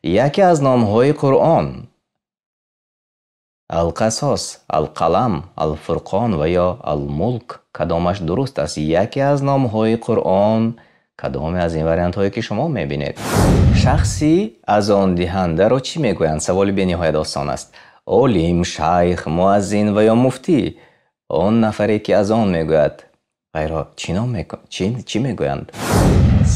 Яке аз номҳои Қуръон Ал-Қасос, Ал-Қалам, Ал-Фурқон ва ё Ал-Мулк кадомаш дуруст аст? Яке аз номҳои Қуръон кадоме аз ин вариантҳое ки шумо мебинед? Шахси азондиҳандаро чӣ мегӯянд? Саволи бениҳоят осон аст. Олим, шайх, муаззин ва ё муфтӣ? Он нафаре ки азон мегӯяд, вайро чӣ ном чӣ мегӯянд?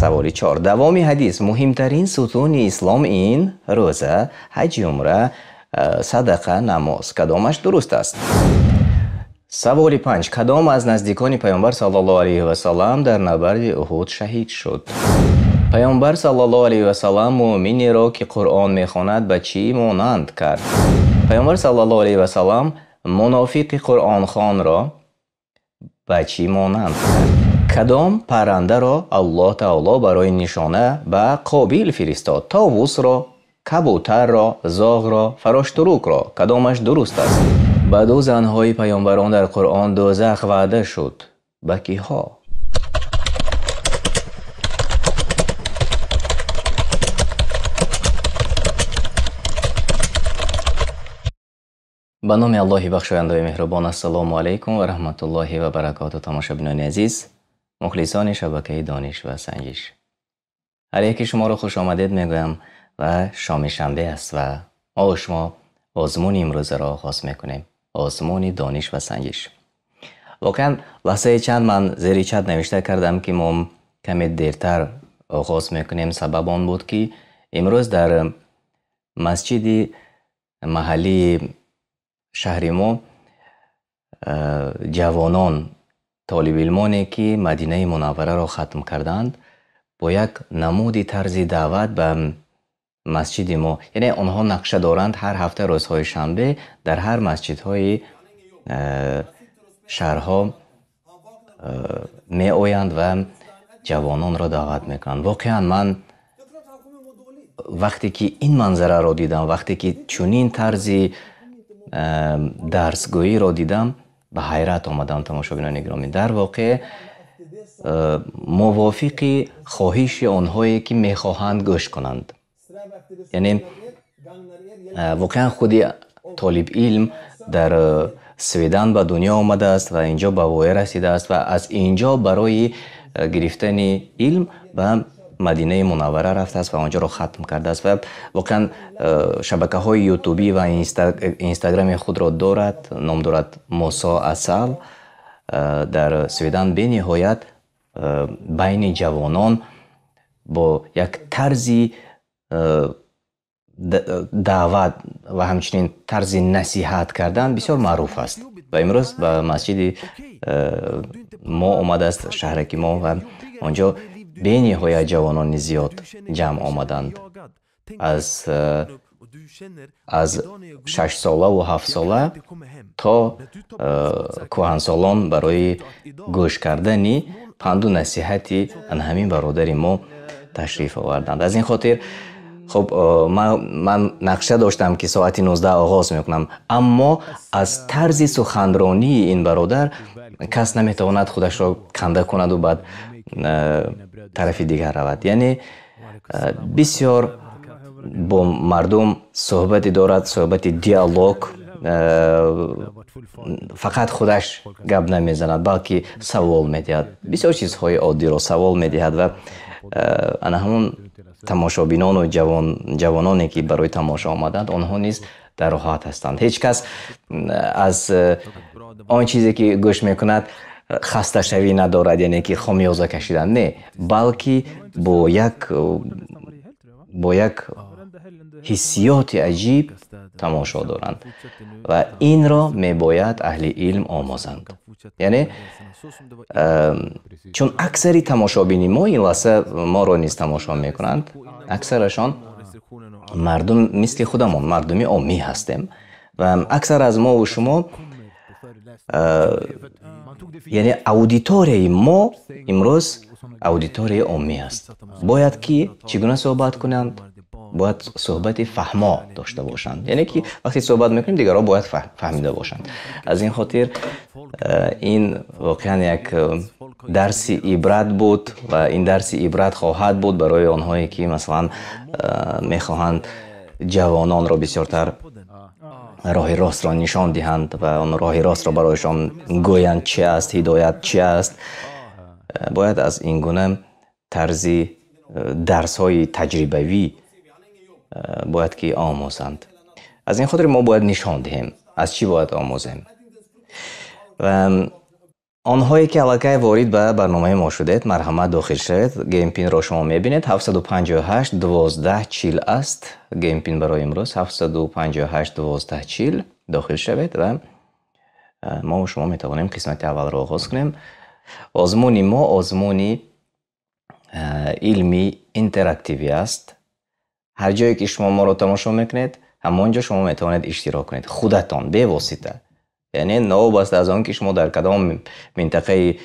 Саволи чор. Давоми ҳадис. Муҳимтарин сутуни ислом ин рӯза, ҳаҷи умра, садақа, намоз. Кадомаш дуруст аст? Саволи панҷ. Кадом аз наздикони Пайғамбар саллаллоҳу алайҳи ва саллам дар набарди Уҳуд шаҳид шуд? Пайғамбар саллаллоҳу алайҳи ва саллам муъминеро, ки Қуръон мехонад, ба чӣ монанд кард? Пайғамбар саллаллоҳу алайҳи ва саллам мунофиқи Қуръонхонро ба чӣ монанд кард? Кадом паррандаро Аллоҳ Таоло барои нишона ба Қобил фиристод? Товусро, кабутарро, зоғро, фароштурукро. Кадомаш дуруст аст? Ба ду занҳои паёмбарон дар Қуръон дӯзах ваъда шуд. Ба киҳо? Ба номи Аллоҳи бахшояндаи меҳрубон. Ассалому алайкум ва раҳматуллоҳи ва баракоту. Тамошобинони азиз, мухлисони шабакаи дониш ва санҷиш, ҳар яки шуморо хуш омадед мегӯям ва шоми шанбе аст ва мо шумо озмуни имрӯзаро оғоз мекунем. Озмуни дониш ва санҷиш. Воқеан лаҳзаи чанд ман зери чат навишта кардам, ки мо каме дертар оғоз мекунем. Сабаб он буд, ки имрӯз дар масҷиди маҳаллии шаҳри мо ҷавонон, толибилмоне, ки Мадинаи Мунаввараро хатм карданд, бо як намуди тарзи даъват ба масҷиди мо, яъне онҳо нақша доранд ҳар ҳафта рӯзҳои шанбе дар ҳар масҷидҳои шаҳрҳо меоянд ва ҷавононро даъват мекунанд. Воқеан ман вақте ки ин манзараро дидам, вақте ки чунин тарзи дарсгӯиро дидам, ба ҳайрат омадам, тамошобинони гиромӣ. Дар воқеъ мувофиқи хоҳиши онҳое ки мехоҳанд гӯш кунанд. Яъне воқеан худи толиб илм дар Сведан ба дунё омадааст ва инҷо ба воя расидааст ва аз инҷо барои гирифтани илм ба Мадинаи Мунаввара рафтааст ва онҷоро хатм кардааст ва воқеан шабакаҳои ютубӣ ва инстаграми худро дорад, ном дорад Мусо Асал. Дар Сведан бениҳоят байни ҷавонон бо як тарзи даъват ва ҳамчунин тарзи насиҳат кардан бисёр маъруф аст ва имрӯз ба масҷиди мо омадааст, шаҳраки мо, ва онҷо бениҳоят ҷавонони зиёд ҷамъ омаданд, аз шашсолаву ҳафтсола то кӯҳансолон барои гӯш кардани панду насиҳати ҳамин бародари мо ташриф оварданд. Аз ин хотир хуб, ман нақша доштам, ки соати 19 оғоз мекунам, аммо аз тарзи суханронии ин бародар кас наметавонад худашро канда кунаду баъд тарафи дигар равад. Яъне бисёр бо мардум суҳбате дорад, суҳбати диалог, фақат худаш гап намезанад, балки савол медиҳад, бисёр чизҳои оддиро савол медиҳад ва ана ҳамон тамошобинону ҷавононе, ки барои тамошо омаданд, онҳо низ дар роҳат ҳастанд. Ҳеҷ кас аз он чизе ки гӯш мекунад хасташавӣ надорад, яъне ки хомёза кашидан не, балки бо як ҳиссиёти аҷиб тамошо доранд ва инро мебояд аҳли илм омӯзанд. Яъне чун аксари тамошобини мо ин лаҳза моро низ тамошо мекунанд, аксарашон мардум мисли худамон мардуми оммӣ ҳастем ва аксар аз мову шумо, яъне аудиторияи мо имрӯз аудиторияи оммӣ аст. Бояд ки чӣ гуна суҳбат кунанд? Бояд суҳбати фаҳмо дошта бошанд, яъне ки вақте суҳбат мекунем, дигарон бояд фаҳмида бошанд. Аз ин хотир ин воқеан як Дарси ибрат буд ва ин дарси ибрат хоҳад буд барои онҳое ки масалан мехоҳанд ҷавононро бисёртар роҳи ростро нишон диҳанд ва он роҳи ростро барояшон гӯянд чи аст, ҳидоят чи аст. Бояд аз ин гуна тарзи дарсҳои таҷрибавӣ бояд ки омӯзанд. Аз ин хотир мо бояд нишон диҳем, аз чӣ бояд омӯзем. Ва онҳое ки аллакай ворид ба барномаи мо шудед, марҳамат дохил шавед. Game pin-ро шумо мебинед, 758 12 40 аст. Game pin барои имрӯз 758 12 40. Дохил шавед ва мо ва шумо метавонем қисмати аввалро оғоз кунем. Озмуни мо озмуни илми интерактивӣ аст. Ҳар ҷое ки шумо моро тамошо мекунед, ҳамон ҷо шумо метавонед иштирок кунед худатон бевосита. Яъне новобаста аз он ки шумо дар кадом минтақаи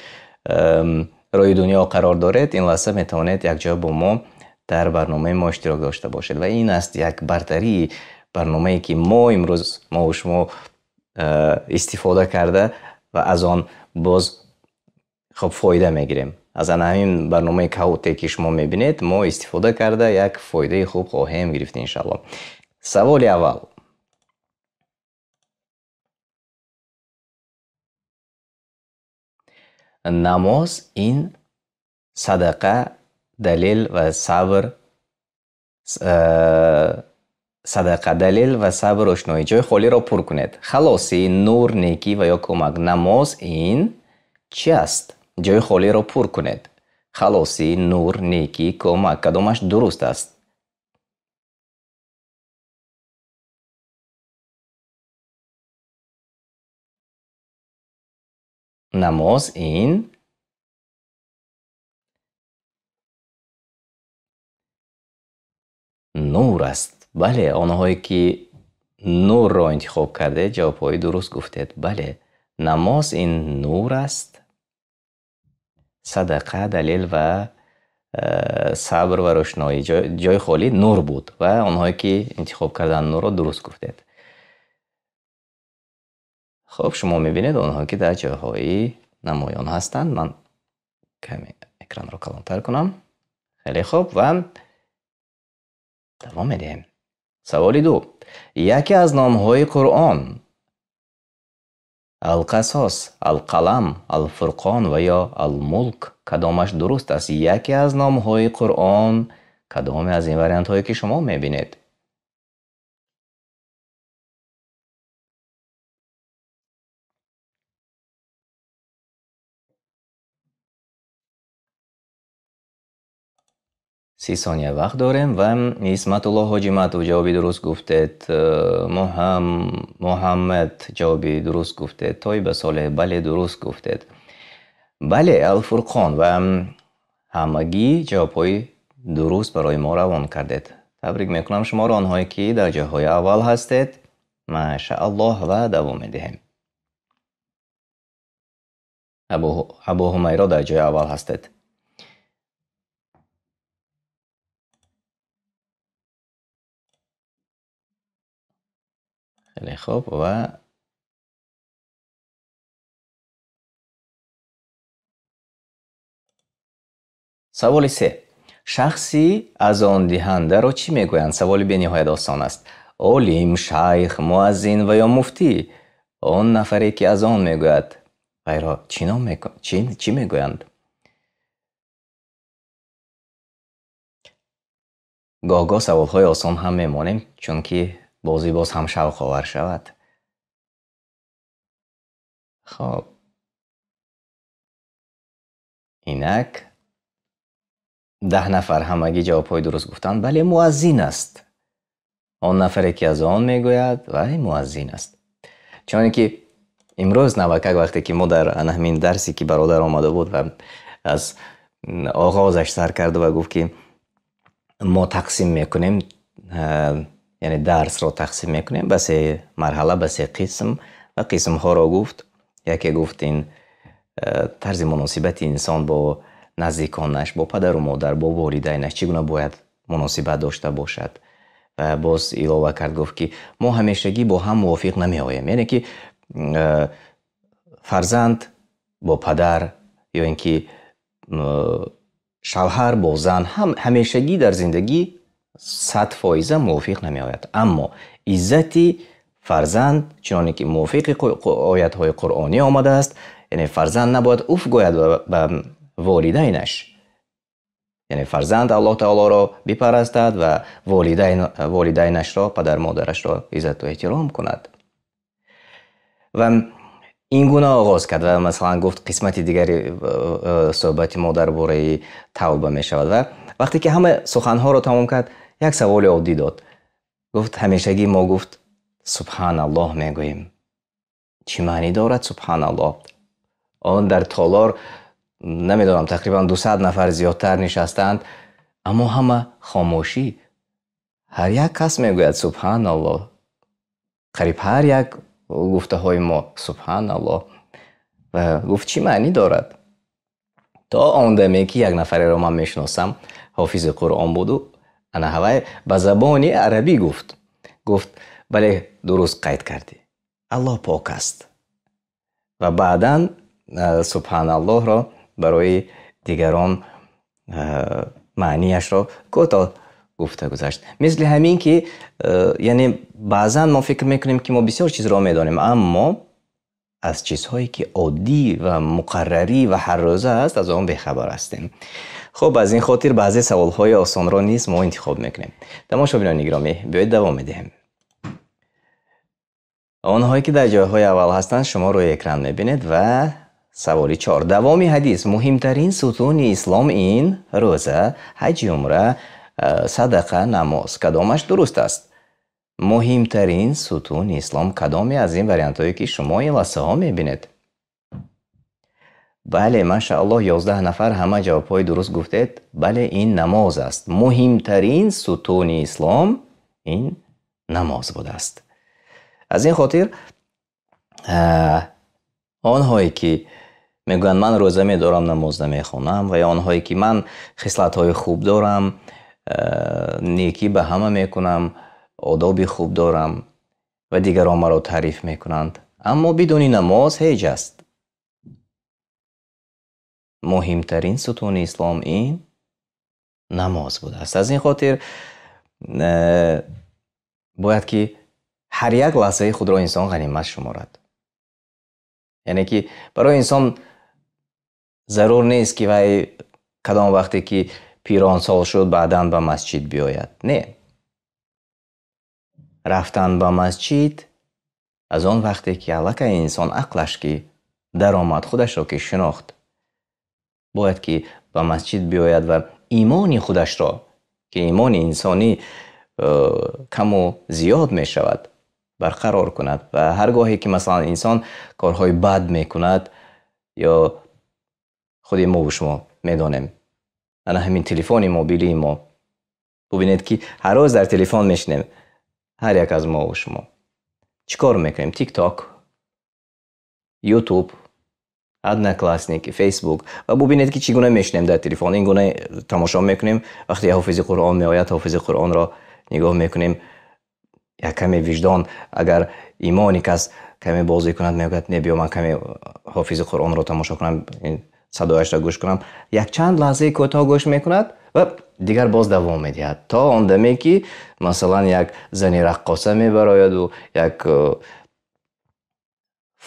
рӯи дунё қарор доред, ин лаҳза метавонед якҷоя бо мо дар барномаи мо иштирок дошта бошед. Ва ин аст як бартарии барномае ки мо имрӯз мо ва шумо истифода карда ва аз он боз хуб фоида мегирем. Аз ана ҳамин барномаи Kahoot ки шумо мебинед, мо истифода карда як фоидаи хуб хоҳем гирифт иншаллоҳ. Саволи аввал. Намоз ин садақа, далел ва сабр, садақа, далел ва сабр рӯшноӣ. Ҷои холиро пур кунед. Халосӣ, нур, некӣ ва ё кӯмак. Намоз ин чи аст? Ҷои холиро пур кунед. Халосӣ, нур, некӣ, кӯмак. Кадомаш дуруст аст? Намоз ин нур аст. Бале, онҳое ки нурро интихоб кардед, ҷавобҳои дуруст гуфтед. Бале, намоз ин нур аст. Садақа, далел ва сабр ва рӯшноӣ. Ҷои холӣ нур буд ва онҳое ки интихоб карданд нурро дуруст гуфтед. Хуб, шумо мебинед онҳое ки дар ҷойҳои намоён ҳастанд. Ман каме экранро калонтар кунам. Хеле хуб ва давом медиҳем. Саволи ду. Яке аз номҳои Қуръон Ал-Қасос, Ал-Қалам, Ал-Фурқон ва ё Ал-Мулк кадомаш дуруст аст? Яке аз номҳои Қуръон кадоме аз ин вариантҳое ки шумо мебинед? Си сония вақт дорем ва Исматулло Ҳоҷиматов ҷавоби дуруст гуфтед, Муҳаммад ҷавоби дуруст гуфтед, Тойба Солеҳ бале дуруст гуфтед. Бале, Ал-Фурқон ва ҳамагӣ ҷавобҳои дуруст барои мо равон кардед. Табрик мекунам шуморо, онҳое ки дар ҷойҳои аввал ҳастед. Машааллоҳ ва давом медиҳем. Абу Ҳумайро дар ҷои аввал ҳастед. Хеле хуб ва саволи се. Шахси азондиҳандаро чӣ мегӯянд? Саволи бениҳоят осон аст. Олим, шайх, муаззин ва ё муфтӣ? Он нафаре ки азон мегӯяд, вайро чӣ ном чӣ мегӯянд? Гоҳ-гоҳ саволҳои осон ҳам мемонем, чунки бозӣ боз ҳам шавқовар шавад. Хоб, инак 10 нафар ҳамагӣ ҷавобҳои дуруст гуфтанд. Бале, муаззин аст. Он нафаре ки аз он мегӯяд, вай муаззин аст. Чуне ки имрӯз навакак вақте ки мо дар ҳамин дарсе ки бародар омада буд ва аз оғозаш сар кард ва гуфт ки мо тақсим мекунем, яъне дарсро тақсим мекунем ба се марҳала, ба се қисм ва қисмҳоро гуфт. Яке гуфт ин тарзи муносибати инсон бо наздиконаш, бо падару модар, бо волидайнаш чӣ гуна бояд муносибат дошта бошад. Ва боз илова кард, гуфт ки мо ҳамешагӣ бо ҳам мувофиқ намеоем. Яъне ки фарзанд бо падар ё ин ки шавҳар бо зан ҳам ҳамешагӣ дар зиндагӣ 100% мувофиқ намеояд. Аммо иззати фарзанд чуноне ки мувофиқи оятҳои қуръонӣ омадааст, яъне фарзанд набояд уф гӯяд ба волидайнаш. Яъне фарзанд Аллоҳ таолоро бипарастад ва волидайнашро, падар модарашро иззату эҳтиром кунад. Ва ин гуна оғоз кард ва масалан гуфт қисмати дигари суҳбати мо дар бораи тавба мешавад. Ва вақте ки ҳама суханҳоро тамом кард, як саволи оддӣ дод. Гуфт ҳамешагӣ мо гуфт субҳаналлоҳ мегӯем. Чӣ маънӣ дорад субҳаналлоҳ? Он дар толор намедонам тақрибан 200 нафар зиёдтар нишастанд, аммо ҳама хомӯшӣ. Ҳар як кас мегӯяд субҳаналлоҳ. Қариб ҳар як гуфтаҳои мо субҳаналлоҳ. Ва гуфт чӣ маънӣ дорад? То он даме ки як нафареро ман мешиносам, ҳофизи Қуръон буду, ана ҳавай ба забони арабӣ гуфт. Гуфт бале, дуруст қайд кардӣ, Аллоҳ пок аст. Ва баъдан субҳаналлоҳро барои дигарон маънияшро кӯтоҳ гуфта гузашт. Мисли ҳамин ки яъне баъзан мо фикр мекунем ки мо бисёр чизро медонем, аммо аз чизҳое ки оддӣ ва муқаррарӣ ва ҳаррӯза аст, аз он бехабар ҳастем. Хуб, аз ин хотир баъзе саволҳои осонро низ мо интихоб мекунем. Тамошобинони гиромӣ, биёед давом медиҳем. Онҳое ки дар ҷойҳои аввал ҳастанд, шумо рӯи экран мебинед. Ва саволи 4. Давоми ҳадис. Муҳимтарин сутуни ислом ин рӯза, ҳаҷи умра, садақа, намоз. Кадомаш дуруст аст? Муҳимтарин сутуни ислом кадоме аз ин вариантҳое ки шумо ин лаҳзаҳо мебинед? Бале, машааллоҳ, 11 нафар ҳама ҷавобҳои дуруст гуфтед. Бале, ин намоз аст. Муҳимтарин сутуни ислом ин намоз будааст. Аз ин хотир онҳое ки мегӯянд ман рӯза медорам, намоз намехонам, ва ё онҳое ки ман хислатҳои хуб дорам, некӣ ба ҳама мекунам, одоби хуб дорам ва дигарон маро таъриф мекунанд, аммо бидуни намоз ҳеҷ аст. Муҳимтарин сутуни ислом ин намоз будааст. Аз ин хотир бояд ки ҳар як лаҳзаи худро инсон ғанимат шуморад. Яъне ки барои инсон зарур нест ки вай кадом вақте ки пиронсол шуд баъдан ба масҷид биёяд. Не, рафтан ба масҷид аз он вақте ки аллакай инсон ақлаш ки даромад, худашро ки шинохт, бояд ки ба масҷид биёяд ва имони худашро, ки имони инсонӣ каму зиёд мешавад, барқарор кунад. Ва ҳар гоҳе ки масалан инсон корҳои бад мекунад, ё худи мо шумо медонем, ана ҳамин телефони мобилии мо, бубинед ки ҳар рӯз дар телефон мешинем, ҳар як аз мо шумо чӣ кор мекунем? Тикток, Ютуб, Одноклассники, Фейсбук. Ва бубинед ки чӣ гуна мешинем дар телефон, ин гуна тамошо мекунем. Вақте ҳофизи Қуръон меояд, ҳофизи Қуръонро нигоҳ мекунем, як каме виҷдон, агар имони кас каме бозӣ кунад, мегӯяд не, биё ман каме ҳофизи Қуръонро тамошо кунам, садояшро гӯш кунам. Якчанд лаҳзаи кӯтоҳ гӯш мекунад ва дигар боз давом медиҳад, то он даме ки масалан як зани раққоса мебарояду як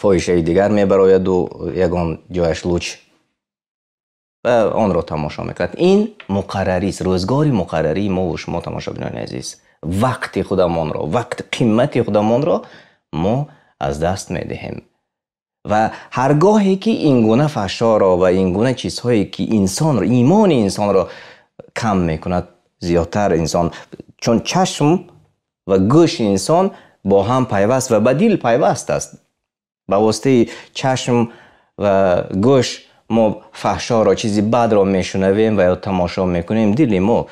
фоҳишаи дигар мебарояду ягон ҷояш луч ва онро тамошо мекунад. Ин муқаррарист, рӯзгори муқаррарии мо ва шумо, тамошобинони азиз. Вақти худамонро, вақти қимати худамонро мо аз даст медиҳем. Ва ҳар гоҳе ки ин гуна фаҳшоро ва ин гуна чизҳое ки инсонро, имони инсонро кам мекунад, зиёдтар инсон, чун чашм ва гӯши инсон бо ҳам пайваст ва ба дил пайваст аст. Ба воситаи чашм ва гӯш мо фаҳшоро, чизи бадро мешунавем ва ё тамошо мекунем, дили мо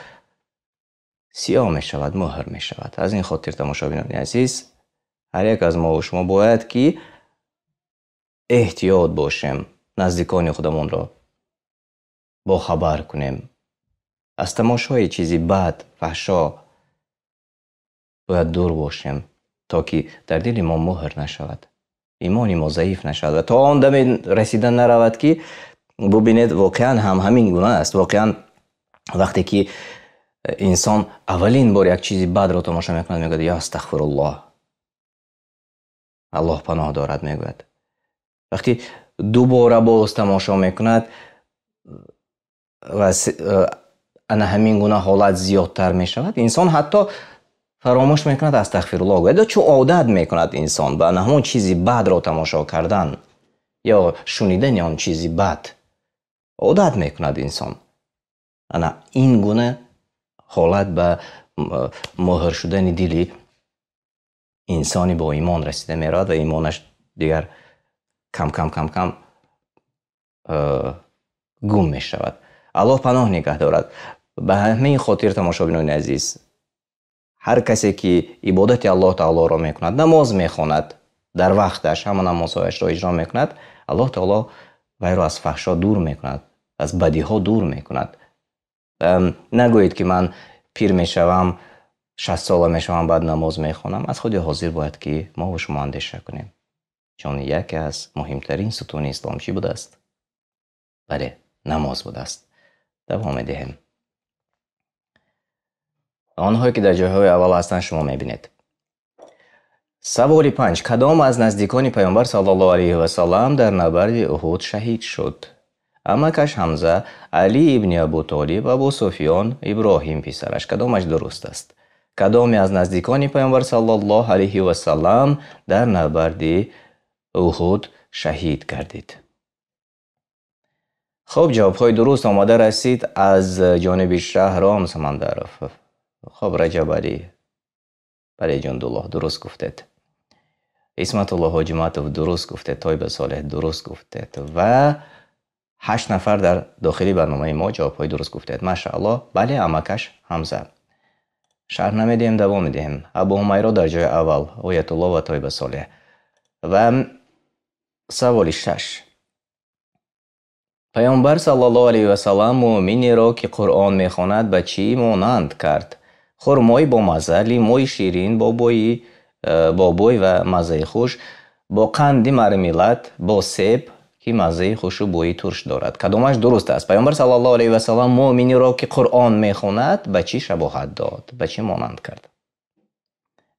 сиёҳ мешавад, муҳр мешавад. Аз ин хотир, тамошобинони азиз, ҳар як аз мо ва шумо бояд ки эҳтиёт бошем, наздикони худамонро бохабар кунем. Аз тамошои чизи бад, фаҳшо бояд дур бошем, то ки дар дили мо муҳр нашавад, имони мо заиф нашавад ва то он даме расида наравад ки Бубинед, воқеан ҳам ҳамин гуна аст. Воқеан вақте ки инсон аввалин бор як чизи бадро тамошо мекунад, мегӯяд: ё астағфируллоҳ, Аллоҳ паноҳ дорад, мегӯяд. Вақте дубора боз тамошо мекунад ва ана ҳамин гуна ҳолат зиёдтар мешавад, инсон ҳатто фаромӯш мекунад астағфируллоҳ гӯяд. Чун одат мекунад инсон ба ана ҳамон чизи бадро тамошо кардан ё шунидани он чизи бад, одат мекунад инсон. Ана ин гуна ҳолат ба муҳр шудани дили инсони бо имон расида меравад ва имонаш дигар кам кам кам кам гум мешавад. Аллоҳ паноҳ нигаҳ дорад. Ба ҳамин хотир, тамошобинони азиз, ҳар касе ки ибодати Аллоҳ таолоро мекунад, намоз мехонад, дар вақташ ҳама намозҳояшро иҷро мекунад, Аллоҳ таоло вайро аз фаҳшо дур мекунад, аз бадиҳо дур мекунад. Нагӯед ки ман пир мешавам, 60 сола мешавам, баъд намоз мехонам. Аз худи ҳозир бояд ки мо ва шумо андеша кунем, чун яке аз муҳимтарин сутуни ислом чӣ будааст? Бале, намоз будааст. Давом медиҳем. Онҳое ки дар ҷойҳои аввал ҳастанд, шумо мебинед. Саволи 5. Кадом аз наздикони Пайғамбар саллаллоҳу алайҳи васаллам дар набарди Уҳуд шаҳид шуд? Амакаш Ҳамза, Али ибни Абу Толиб, Абу Суфён, Иброҳим писараш. Кадомаш дуруст аст? Кадоме аз наздикони Пайғамбар саллаллоҳу алайҳи васаллам дар набарди Уҳуд шаҳид гардид? Хуб, ҷавобҳои дуруст омада расид аз ҷониби Шаҳром Самандаров. Хуб, Раҷабалӣ, бале, Ҷундуллоҳ дуруст гуфтед. Исматуллоҳ Ҳоҷиматов дуруст гуфтед, Тойба Солеҳ дуруст гуфтед ва 8 нафар дар дохили барномаи мо ҷавобҳои дуруст гуфтед. Машааллоҳ, бале, амакаш Ҳамза. Шарҳ намедиҳем, давом медиҳем. Абу Ҳумайро дар ҷои аввал, Оятуллоҳ ва Тойба Солеҳ. Ва саволи 6. Пайғамбар саллаллоҳу алайҳи васаллам муъминеро ки Қуръон мехонад ба чӣ монанд кард? Хурмои бомазза, лимӯи ширин, бо бӯй ва маззаи хуш, бо қанди мармелад, бо себ ки маззаи хушу бӯи турш дорад. Кадомаш дуруст аст? Пайғамбар саллаллоҳу алайҳи васаллам муъминеро ки Қуръон мехонад ба чӣ шабоҳат дод? Ба чӣ монанд кард?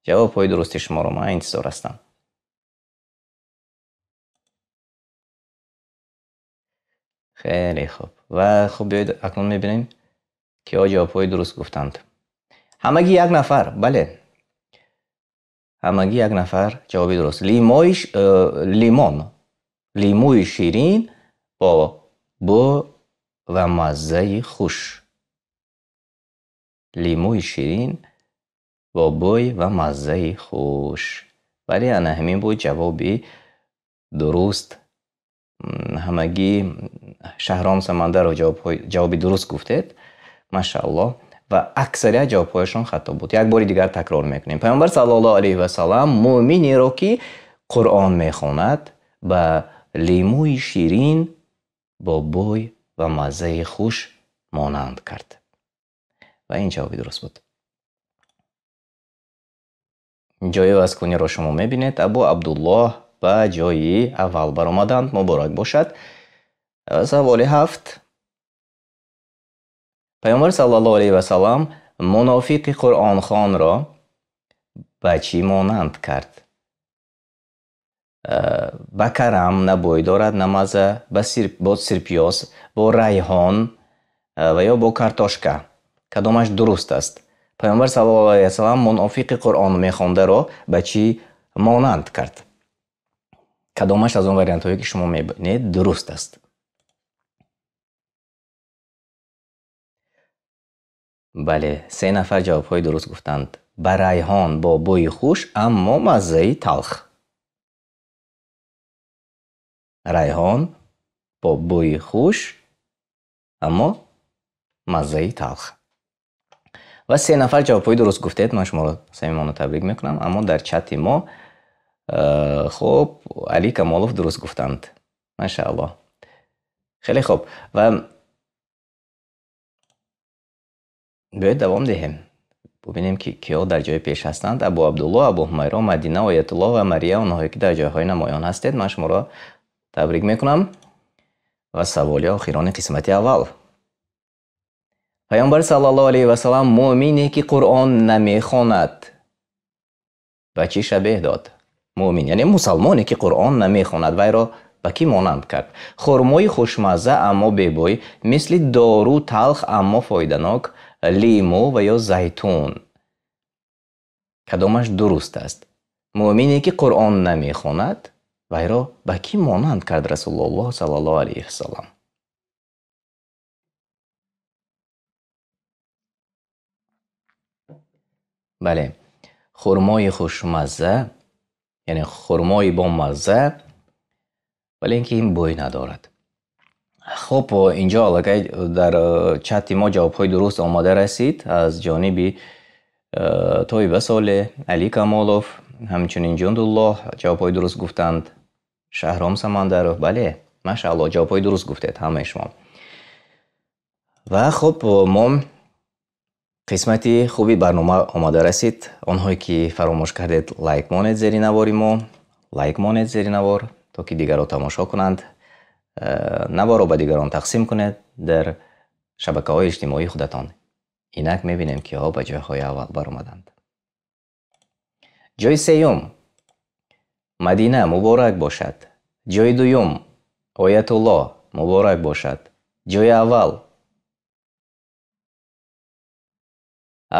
Ҷавобҳои дурусти шуморо ман интизор ҳастам. Хеле хуб. Ва хуб, биёед акнун мебинем киҳо ҷавобҳои дуруст гуфтанд. Ҳамагӣ як нафар, бале. Ҳамагӣ як нафар ҷавоби дуруст. Лимон, лимӯи ширин бо бӯ ва маззаи хуш. Лимӯи ширин бо бӯй ва маззаи хуш. Бале, ана ҳамин буд ҷавоби дуруст. Ҳамагӣ Шаҳром Самандаров ҷавоби дуруст гуфтед. Машааллоҳ. Ва аксарият ҷавобҳояшон хато буд. Як бори дигар такрор мекунем. Пайғамбар саллаллоҳу алайҳи васаллам муъминеро ки Қуръон мехонад ба лимӯи ширин бо бӯй ва маззаи хуш монанд кард. Ва ин ҷавоби дуруст буд. Ҷои вазкуниро шумо мебинед. Абу Абдуллоҳ ба ҷои аввал баромаданд. Муборак бошад. Саволи 7. Пайғамбар саллаллоҳу алайҳи васаллам мунофиқи Қуръонхонро ба чӣ монанд кард? Ба карам на бӯй дорад, на мазза, бо сирпиёз, бо райҳон ва ё бо картошка. Кадомаш дуруст аст? Пайғамбар саллаллоҳу алайҳи васаллам мунофиқи Қуръон мехондаро ба чӣ монанд кард? Кадомаш аз он вариантҳое ки шумо мебинед дуруст аст? Бале, 3 нафар ҷавобҳои дуруст гуфтанд. Ба райҳон бо бӯи хуш, аммо маззаи талх. Райҳон бо бӯи хуш, аммо маззаи талх. Ва 3 нафар ҷавобҳои дуруст гуфтед. Ман шуморо самимона табрик мекунам. Аммо дар чати мо хуб, Али Камолов дуруст гуфтанд. Машааллоҳ. Хеле хуб. Ва биёед давом диҳем. Бубинем ки киҳо дар ҷои пеш ҳастанд. Абу Абдуллоҳ, Абу Ҳумайро, Мадина, Оятуллоҳ ва Мария, онҳое ки дар ҷойҳои намоён ҳастед, ман шуморо табрик мекунам. Ва саволи охирони қисмати аввал. Паёмбар саллаллоҳу алайҳи васаллам муъмине ки Қуръон намехонад ба чӣ шабеҳ дод? Муъмин, яъне мусалмоне ки Қуръон намехонад, вайро ба кӣ монанд кард? Хурмои хушмазза аммо бебӯй, мисли дору талх аммо фоиданок, лимӯ ва ё зайтун. Кадомаш дуруст аст? Муъмине ки Қуръон намехонад, вайро ба кӣ монанд кард Расулуллоҳ саллаллоҳу алайҳи васаллам? Бале, хурмои хушмазза, яъне хурмои бомазза, вале ин ки ин бӯй надорад. Хуб, инҷо аллакай дар чати мо ҷавобҳои дуруст омода расид аз ҷониби Тоиба Солеҳ, Али Камолов, ҳамчунин Ҷундуллоҳ ҷавобҳои дуруст гуфтанд, Шаҳром Самандаров. Бале, машааллоҳ, ҷавобҳои дуруст гуфтед ҳамаи шумо. Ва хуб, мо қисмати хуби барнома омода расид. Онҳое ки фаромӯш кардед, лайк монед зери навори мо, лайк монед зери навор, то ки дигарро тамошо кунанд. Наворро ба дигарон тақсим кунед дар шабакаҳои иҷтимоии худатон. Инак мебинем, киҳо ба ҷойҳои аввал баромаданд. Ҷойи сеюм Мадина, муборак бошад. Ҷойи дуюм Оятуллоҳ, муборак бошад. Ҷойи аввал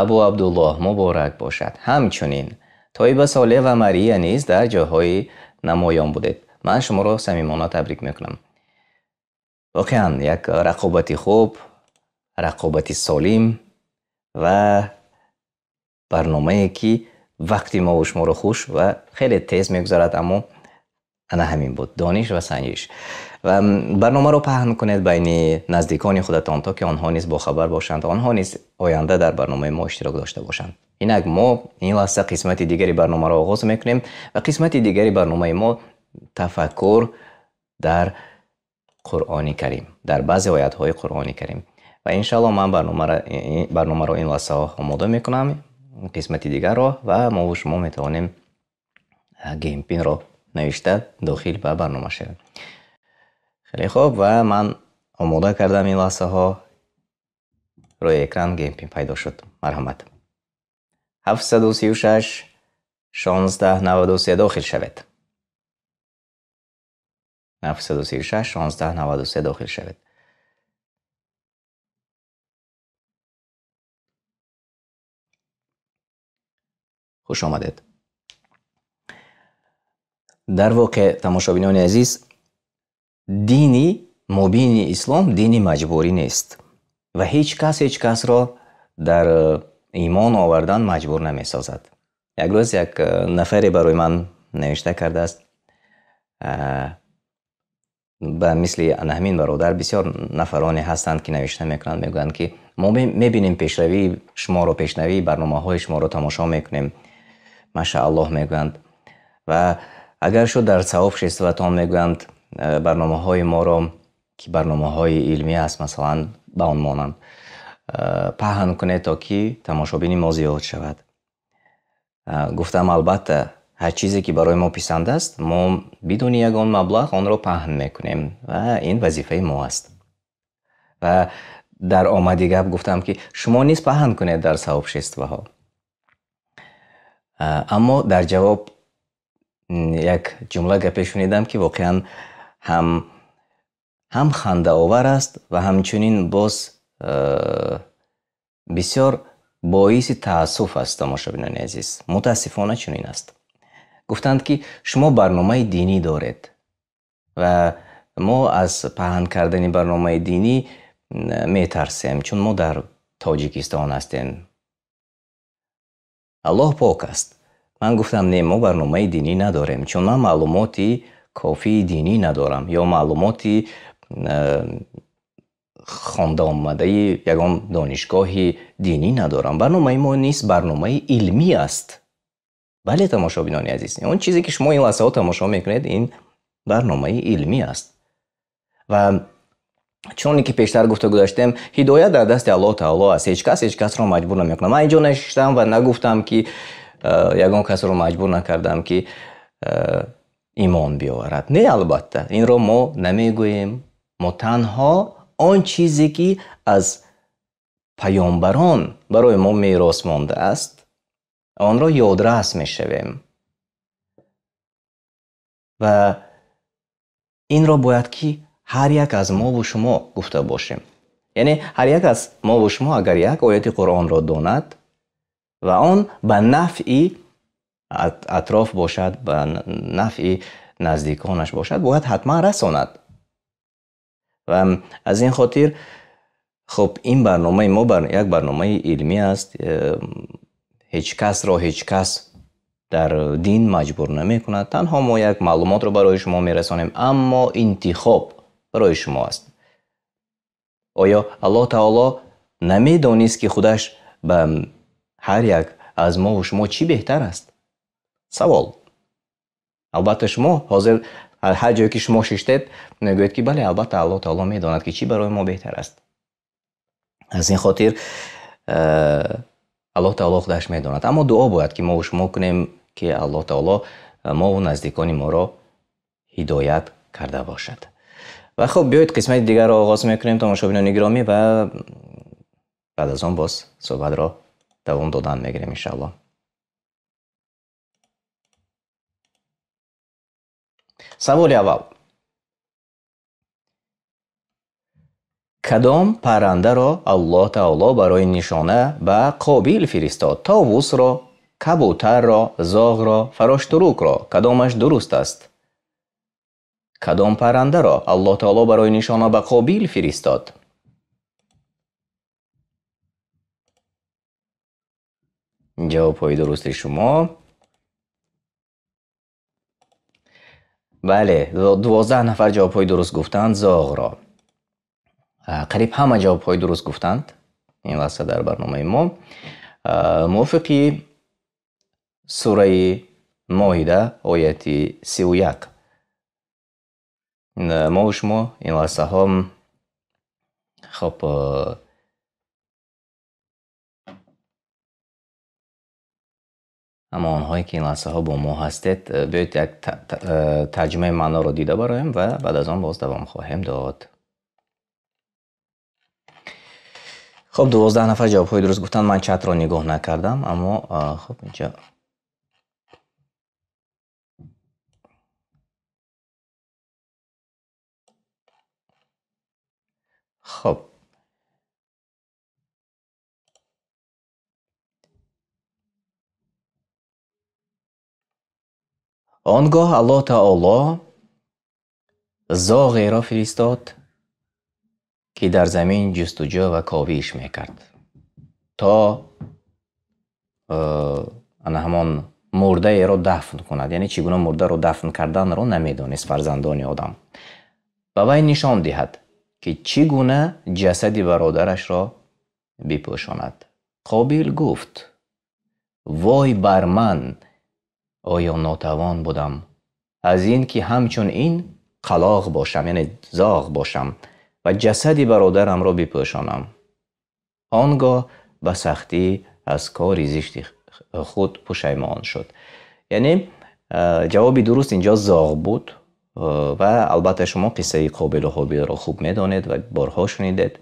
Абу Абдуллоҳ, муборак бошад. Ҳамчунин Тоиба Солеҳ ва Мария низ дар ҷойҳои намоён будед. Ман шуморо самимона табрик мекунам. Воқеан як рақобати хуб, рақобати солим ва барномае ки вақти мову шуморо хуш ва хеле тез мегузарад, аммо ана ҳамин буд дониш ва санҷиш. Ва барномаро паҳн кунед байни наздикони худатон, то ки онҳо низ бохабар бошанд, онҳо низ оянда дар барномаи мо иштирок дошта бошанд. Инак мо ин лаҳза қисмати дигари барномаро оғоз мекунем ва қисмати дигари барномаи мо тафаккур дар Қуръони Карим, дар баъзе оятҳои Қуръони Карим. Ва иншааллоҳ ман барномаро ин лаҳзаҳо омода мекунам, қисмати дигарро, ва мо шумо метавонем геймпинро навишта дохил ба барнома шавем. Хеле хуб, ва ман омода кардам ин лаҳзаҳо. Рӯи экран геймпин пайдо шуд. Марҳамат. 736 16 93 дохил шавед. 736 16 93 дохил шавед. Хуш омадед. Дар воқеъ, тамошобинони азиз, дини мубини ислом дини маҷбурӣ нест ва ҳеҷ кас ҳеҷ касро дар имон овардан маҷбур намесозад. Як рӯз як нафаре барои ман навишта кардааст, ба мисли ана ҳамин бародар бисёр нафароне ҳастанд ки навишта мекунанд, мегӯянд ки мо мебинем пешравии шуморо, пешравии барномаҳои шуморо тамошо мекунем, машааллоҳ мегӯянд, ва агар шуд дар савоб шистватон мегӯянд барномаҳои моро ки барномаҳои илмӣ аст, масалан ба он монанд, паҳн кунед то ки тамошобини мо зиёд шавад. Гуфтам албатта ҳар чизе ки барои мо писанд аст, мо бидуни ягон маблағ онро паҳн мекунем ва ин вазифаи мо аст. Ва дар омади гап гуфтам ки шумо низ паҳн кунед дар савобшистваҳо. Аммо дар ҷавоб як ҷумла гапе шунидам ки воқеан ҳам хандаовар аст ва ҳамчунин боз бисёр боиси таассуф аст, тамошобинони азиз. Мутаассифона чунин аст. Гуфтанд ки шумо барномаи динӣ доред ва мо аз паҳн кардани барномаи динӣ метарсем, чун мо дар Тоҷикистон ҳастем. Аллоҳ пок аст. Ман гуфтам не, мо барномаи динӣ надорем, чун ман маълумоти кофии динӣ надорам ё маълумоти хонда омадаи ягон донишгоҳи динӣ надорам. Барномаи мо низ барномаи илмӣ аст. Бале, тамошобинони азиз, он чизе ки шумо ин лаҳзаҳо тамошо мекунед, ин барномаи илмӣ аст. Ва чуноне ки пештар гуфта гузаштем, ҳидоят дар дасти Аллоҳ таоло аст. Ҳеҷ кас ҳеҷ касро маҷбур намекунад. Ман инҷо нишастам ва нагуфтам ки ягон касро маҷбур накардам ки имон биёварад. Не, албатта, инро мо намегӯем, Мо танҳо он чизе ки аз паёмбарон барои мо мерос мондааст, онро ёдрас мешавем. Ва инро бояд ки ҳар як аз мо ва шумо гуфта бошем. Яъне ҳар як аз мо ва шумо агар як ояти Қуръонро донад ва он ба нафъи атроф бошад, ба нафъи наздиконаш бошад, бояд ҳатман расонад. Ва аз ин хотир хуб ин барномаи мо як барномаи илмӣ аст. Ҳеҷ касро ҳеҷ кас дар дин маҷбур намекунад. Танҳо мо як маълумотро барои шумо мерасонем, аммо интихоб барои шумо аст. Оё Аллоҳ Таоло намедонист, ки худаш ба ҳар як аз мо ва шумо чӣ беҳтар аст? Савол. Албатта шумо ҳозир ҳар ҷое ки шумо шиштед мегӯед ки бале, албатта Аллоҳ Таоло медонад ки чӣ барои мо беҳтар аст. Аз ин хотир Аллоҳ Таоло худаш медонад. Аммо дуо бояд ки мо ва шумо кунем ки Аллоҳ Таоло мо ва наздикони моро ҳидоят карда бошад. Ва хуб биёед қисмати дигарро оғоз мекунем, тамошобинони гиромӣ, ва баъд аз он боз суҳбатро давом додан мегирем иншааллоҳ. Саволи аввал. Кадом паррандаро Аллоҳ Таоло барои нишона ба Қобил фиристод? Товусро, кабутарро, зоғро, фароштурукро. Кадомаш дуруст аст? Кадом паррандаро Аллоҳ Таоло барои нишона ба Қобил фиристод? Ҷавобҳои дурусти шумо. Бале, 12 нафар ҷавобҳои дуруст гуфтанд зоғро. Қариб ҳама ҷавобҳои дуруст гуфтанд ин лаҳза дар барномаи мо. Мувофиқи сураи Моида ояти 31 мо ва шумо ин лаҳзаҳо хоб аммо онҳое ки ин лаҳзаҳо бо мо ҳастед, биёед як тарҷумаи маъноро дида бароем ва баъд аз он боз давом хоҳем дод. Хоб 12 нафар ҷавобҳои дуруст гуфтанд. Ман чатро нигоҳ накардам, аммо хоб инҷо хоб он гоҳ Аллоҳ Таоло зоғеро фиристод, ки дар замин ҷустуҷӯ ва ковиш мекард, то ана ҳамон мурдаеро дафн кунад. Яъне чӣ гуна мурдаро дафн карданро намедонист фарзандони одам. Ба вай нишон диҳад, ки чӣ гуна ҷасади бародарашро бипӯшонад. Қобил гуфт: вой бар ман, оё нотавон будам аз ин ки ҳамчун ин қалоғ бошам, яъне зоғ бошам ва ҷасади бародарамро бипӯшонам. Он гоҳ ба сахтӣ аз кори зишти худ пушаймон шуд. Яъне ҷавоби дуруст инҷо зоғ буд ва албатта шумо қиссаи Қобилу Ҳобилро хуб медонед ва борҳо шунидед.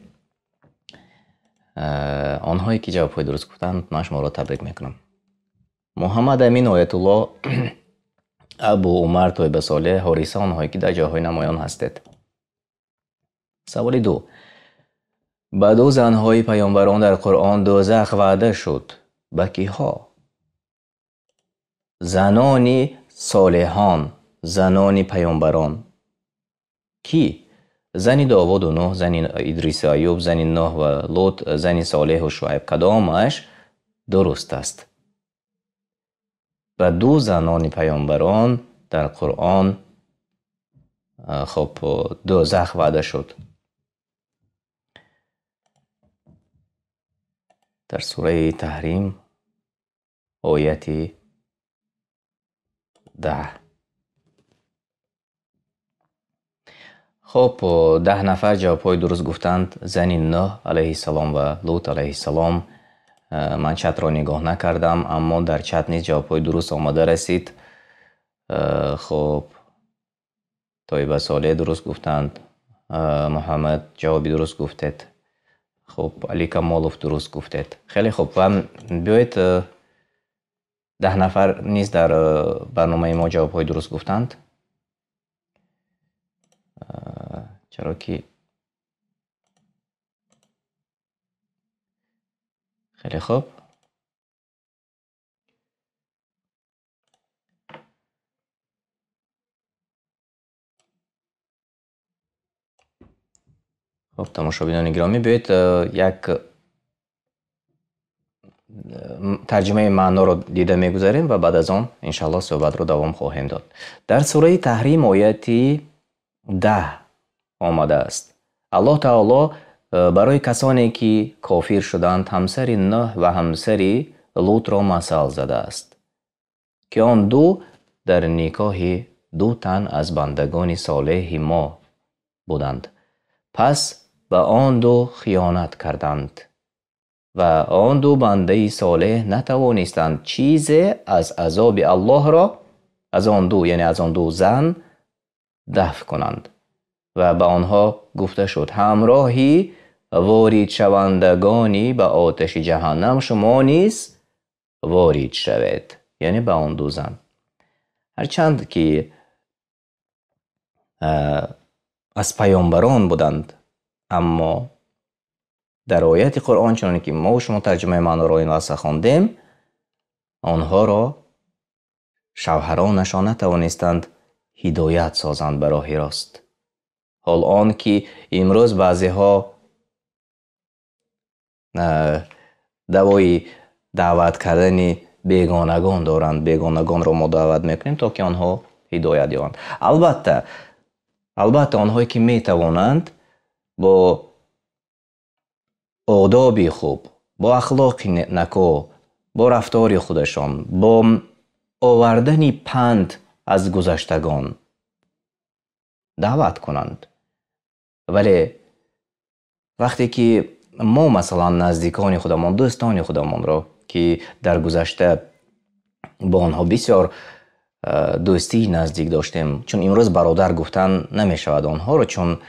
Онҳое ки ҷавобҳои дуруст гуфтанд, ман шуморо табрик мекунам. Муҳаммад Амин, Оятуллоҳ, Абу Умар, Тойба Солеҳ, Ҳориса, онҳое ки дар ҷойҳои намоён ҳастед. Саволи 2. Ба ду занҳои паёмбарон дар Қуръон дӯзах ваъда шуд. Ба киҳо? Занони солеҳон, занони паёмбарон. Ки? Зани Довуду Нуҳ, зани Идрису Аюб, зани Нуҳ ва Лут, зани Солеҳу Шуайб. Кадомаш дуруст аст? Ба ду занони паёмбарон дар Қуръон хоб дӯзах ваъда шуд. Дар сураи Таҳрим ояти 10. Хоб 10 нафар ҷавобҳои дуруст гуфтанд. Зани Нуҳ алайҳиссалом ва Лут алайҳиссалом. Ман чатро нигоҳ накардам, аммо дар чат низ ҷавобҳои дуруст омада расид. Хоб Тойба Солеҳ дуруст гуфтанд, Муҳаммад ҷавоби дуруст гуфтед. Хуб, Али Камолов дуруст гуфтед. Хеле хуб ва биёед 10 нафар низ дар барномаи мо ҷавобҳои дуруст гуфтанд. Чаро ки хеле хуб. Хуб, тамошобинони гиромӣ, биёед як тарҷумаи маъноро дида мегузарем ва баъд аз он иншааллоҳ суҳбатро давом хоҳем дод. Дар сураи Таҳрим ояти 10 омадааст. Аллоҳ таоло барои касоне ки кофир шуданд ҳамсари Нӯҳ ва ҳамсари Лутро масал задааст, ки он ду дар никоҳи ду тан аз бандагони солеҳи мо буданд. Пас ба он ду хиёнат карданд ва он ду бандаи солеҳ натавонистанд чизе аз азоби Аллоҳро аз он ду, яъне аз он ду зан дафъ кунанд. Ва ба онҳо гуфта шуд: ҳамроҳи воридшавандагони ба оташи ҷаҳаннам шумо низ ворид шавед, яъне ба он ду зан. Ҳарчанд ки аз паёмбарон буданд, аммо дар ояти Қуръон, чуноне ки мо шумо тарҷумаи маъноро ин лаҳза хондем, онҳоро шавҳаронашон натавонистанд ҳидоят созанд ба роҳи рост. Ҳол он ки имрӯз баъзеҳо давои даъват кардани бегонагон доранд. Бегонагонро мо даъват мекунем, то ки онҳо ҳидоят ёбанд. Албатта онҳое ки метавонанд бо одоби хуб, бо ахлоқи нако, бо рафтори худашон, бо овардани панд аз гузаштагон даъват кунанд. Вале вақте ки мо масалан наздикони худамон, дӯстони худамонро, ки дар гузашта бо онҳо бисёр дӯстии наздик доштем, чун имрӯз бародар гуфтан намешавад онҳоро, чун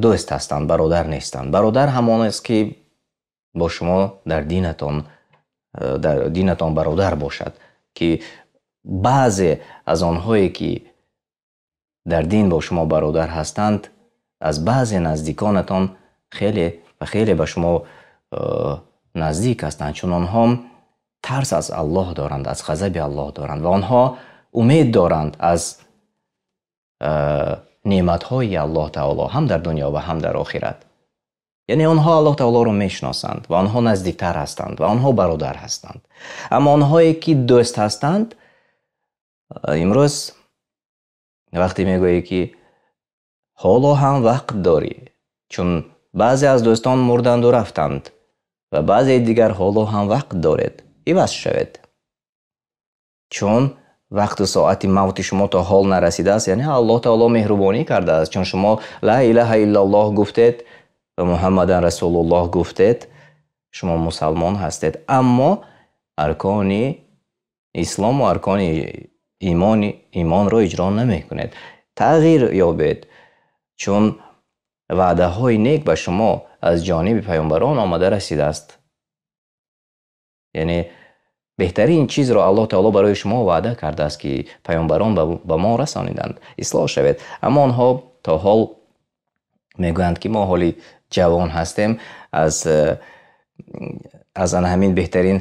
дӯст ҳастанд, бародар нестанд. Бародар ҳамон аст ки бо шумо дар динатон бародар бошад, ки баъзе аз онҳое ки дар дин бо шумо бародар ҳастанд, аз баъзе наздиконатон хеле ва хеле ба шумо наздик ҳастанд, чун онҳо тарс аз Аллоҳ доранд, аз ғазаби Аллоҳ доранд ва онҳо умед доранд аз неъматҳои Аллоҳ таоло ҳам дар дунё ва ҳам дар охират. Яъне онҳо Аллоҳ таолоро мешиносанд ва онҳо наздиктар ҳастанд ва онҳо бародар ҳастанд. Аммо онҳое ки дӯст ҳастанд, имрӯз вақте мегӯӣ ки ҳоло ҳам вақт дорӣ, чун баъзе аз дӯстон мурданду рафтанд ва баъзе дигар ҳоло ҳам вақт доред, иваз шавед. Чун вақту соати мавти шумо то ҳол нарасидааст, яъне Аллоҳ таоло меҳрубонӣ кардааст, чун шумо ла илаҳа иллаллоҳ гуфтед ва Муҳаммадан расулуллоҳ гуфтед, шумо мусалмон ҳастед, аммо аркони ислом ва аркони имонро иҷро намекунед. Тағйир ёбед, чун ваъдаҳои нек ба шумо аз ҷониби паёмбарон омада расидааст. Яъне беҳтарин чизро Аллоҳ таоло барои шумо ваъда кардааст, ки паёмбарон ба мо расониданд. Ислоҳ шавед. Аммо онҳо то ҳол мегӯянд ки мо ҳоли ҷавон ҳастем, аз ана ҳамин беҳтарин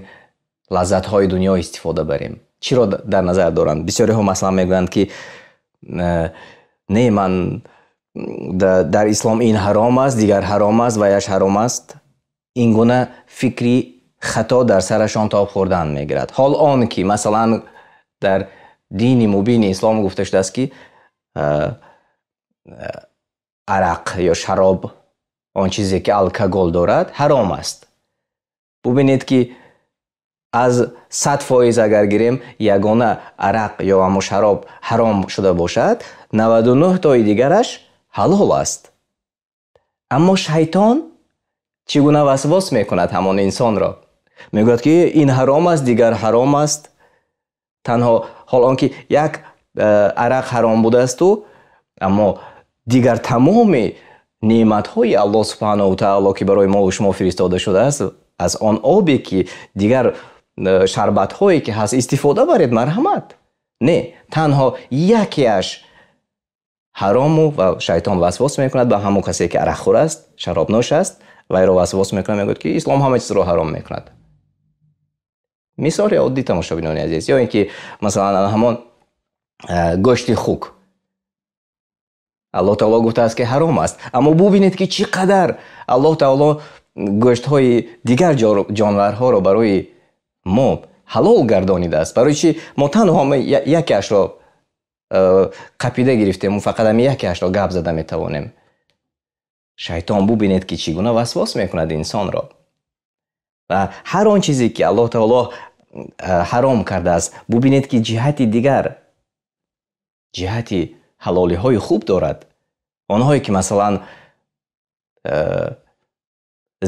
лаззатҳои дунё истифода барем. Чиро дар назар доранд? Бисёриҳо масалан мегӯянд ки не, ман дар ислом ин ҳаром аст, дигар ҳаром аст ва яш ҳаром аст. Ин гуна фикри хато дар сарашон тоб хӯрдан мегирад. Ҳол он ки масалан дар дини мубини ислом гуфта шудааст ки арақ ё шароб, он чизе ки алкогол дорад, ҳаром аст. Бубинед ки аз 100% агар гирем, ягона арақ ё ҳамо шароб ҳаром шуда бошад, 99 тои дигараш ҳалол аст. Аммо шайтон чӣ гуна васвос мекунад ҳамон инсонро? Мегӯяд ки ин ҳаром аст, дигар ҳаром аст. Танҳо ҳол он ки як арақ ҳаром будаасту, аммо дигар тамоми неъматҳои Аллоҳ субҳанаҳу ва таъоло, ки барои мо ва шумо фиристода шудааст, аз он обе ки дигар шарбатҳое ки ҳаст истифода баред, марҳамат. Не, танҳо якеаш ҳарому ва шайтон васвос мекунад ба ҳамон касе ки арақхӯр аст, шаробнӯш аст, вайро васвос мекунад, мегӯяд ки ислом ҳама чизро ҳаром мекунад. Мисоли оддӣ, тамошобинони азиз, ё ин ки масалан ҳамон гӯшти хук. Аллоҳ таоло гуфтааст ки ҳаром аст, аммо бубинед ки чӣ қадар Аллоҳ таоло гӯштҳои дигар ҷонварҳоро барои мо ҳалол гардонидааст. Барои чӣ мо танҳо якеашро қапида гирифтем ва фақат ҳамин якеашро гап зада метавонем? Шайтон бубинед ки чӣ гуна васвос мекунад инсонро. Ва ҳар он чизе ки Аллоҳ таоло ҳаром кардааст, бубинед ки ҷиҳати дигар, ҷиҳати ҳалолиҳои хуб дорад. Онҳое ки масалан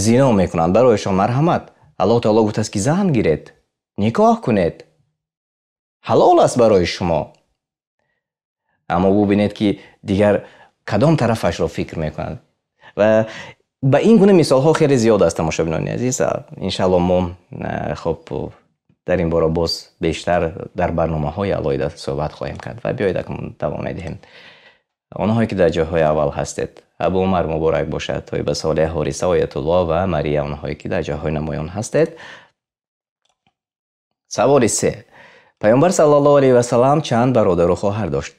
зино мекунанд, барояшон марҳамат. Аллоҳ таоло гуфтааст ки зан гиред, никоҳ кунед, ҳалол аст барои шумо. Аммо бубинед ки дигар кадом тарафашро фикр мекунанд. Ва ба ин гуна мисолҳо хеле зиёд аст, тамошобинони азиз. Иншааллоҳ мо хоб дар ин бора боз бештар дар барномаҳои алоҳида суҳбат хоҳем кард. Ва биёед акнун давом медиҳем. Онҳое ки дар ҷойҳои аввал ҳастед, Абу Умар муборак бошад, Тоиба Солеҳ, Ҳориса, Оятуллоҳ ва Мария, онҳое ки дар ҷойҳои намоён ҳастед. Саволи се. Пайғамбар саллаллоҳу алайҳи васаллам чанд бародару хоҳар дошт?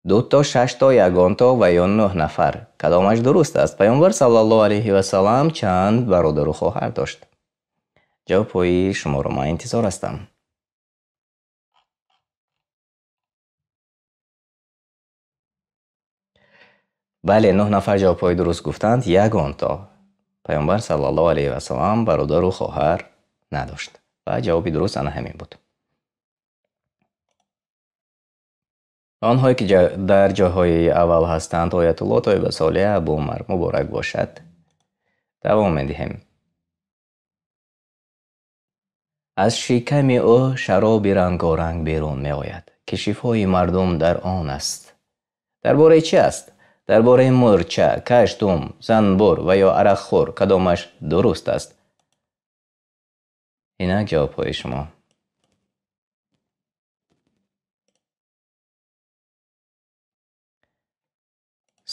2 то, 6 то, 1 то ва ё 9 нафар. Кадомаш дуруст аст? Пайғамбар саллаллоҳу алайҳи васаллам чанд бародару хоҳар дошт? Ҷавобҳои шуморо ман интизор ҳастам. Бале, 9 нафар ҷавобҳои дуруст гуфтанд, 1 то. Пайғамбар саллаллоҳу алайҳи васаллам бародару хоҳар надошт. Ва ҷавоби дуруст ана ҳамин буд. Онҳое ки дар ҷойҳои аввал ҳастанд, Оятуллоҳ, Тоиба Солеҳ, Абу Умар, муборак бошад. Давом медиҳем. Аз шиками ӯ шароби рангоранг берун меояд, ки шифои мардум дар он аст. Дар бораи чӣ аст? Дар бораи мӯрча, каштум, занбур ва ё арақхӯр кадомаш дуруст аст? Инак ҷавобҳои шумо.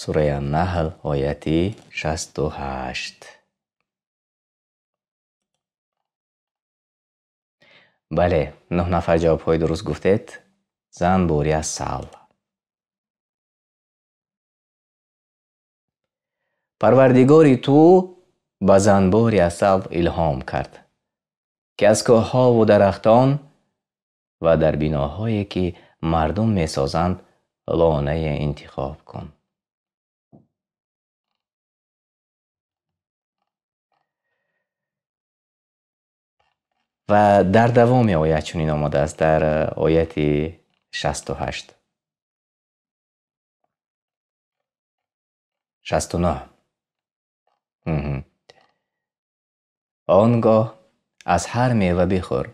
Сураи Ан-Наҳл, ояти 68. Бале, 9 нафар ҷавобҳои дуруст гуфтед. Занбури асал. Парвардигори ту ба занбури асал илҳом кард, ки аз кӯҳҳову дарахтон ва дар биноҳое ки мардум месозанд лонае интихоб кун. Ва дар давоми оят чунин омадааст, дар ояти 68. 69. Он гоҳ аз ҳар мева бихӯр